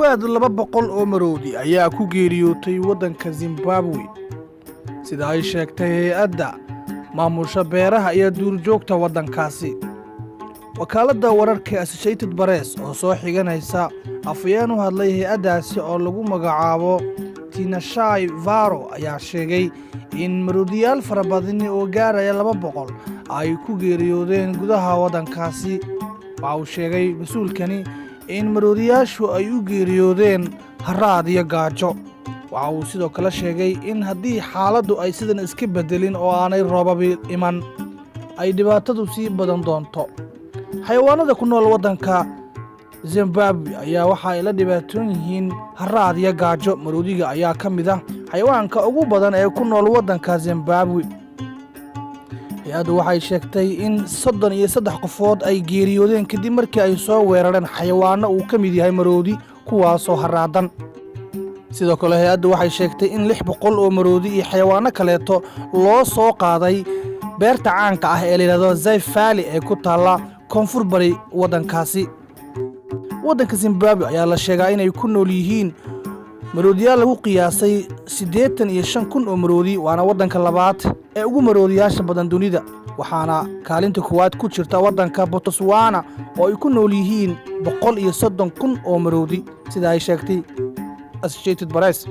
Dhowaad 200 oo maroodi ayaa ku geeriyootay waddanka Zimbabwe, sida ay sheegtay hay-adda maamusha beeraha iyo duurjoogta waddankaasi. Wakaaladda wararka Associated Press oo soo xiganaysa afhayeen u hadlay hay-addaasi oo lagu magacaabo Tinashai Varo ayaa sheegay in maroodiyaal fara badani oo gaaraya 200 ay ku geeriyoodeen gudaha waddankaasi. Waxa uu sheegay mas-uulkani in maroodiyaashu ay u geeriyoodeen haraad iyo gaajo. Waxa uu sidoo kale sheegay in haddii xaaladdu ay sidan iska beddelin oo aanay roobabi iman, ay dhibaatadu sii badan doonto. Xayawaanada ku nool waddanka Zimbabwe ayaa waxa ay la dhibaatoon yihiin haraad iyo gaajo. Maroodiga ayaa ka mid ah xayawaanka ugu badan ee ku nool waddanka Zimbabwe. Hay-addu waxay sheegtay in 33 qofood ay geeriyoodeen kadib markii ay soo weerareen xayawaanno uu ka mid yahay maroodi, kuwaasoo haraadan. Sidoo kale, hay-addu waxay sheegtay in 600 oo maroodi iyo xayawaanno kaleeto loo soo qaaday beerta caanka ah ee la yidhahdo Zai Valley ee ku taalla koonfur bari waddankaasi. Waddanka Zimbabwe ayaa la sheegaa inay ku nool yihiin maroodiyaal lagu qiyaasay 85,000 oo maroodi, waana waddanka labaad ee ugu maroodiyaasha badan dunida, waxaana kaalinta koowaad ku jirta waddanka Botswana oo ay ku nool yihiin 130,000 oo maroodi, sida ay sheegtay Associated Press.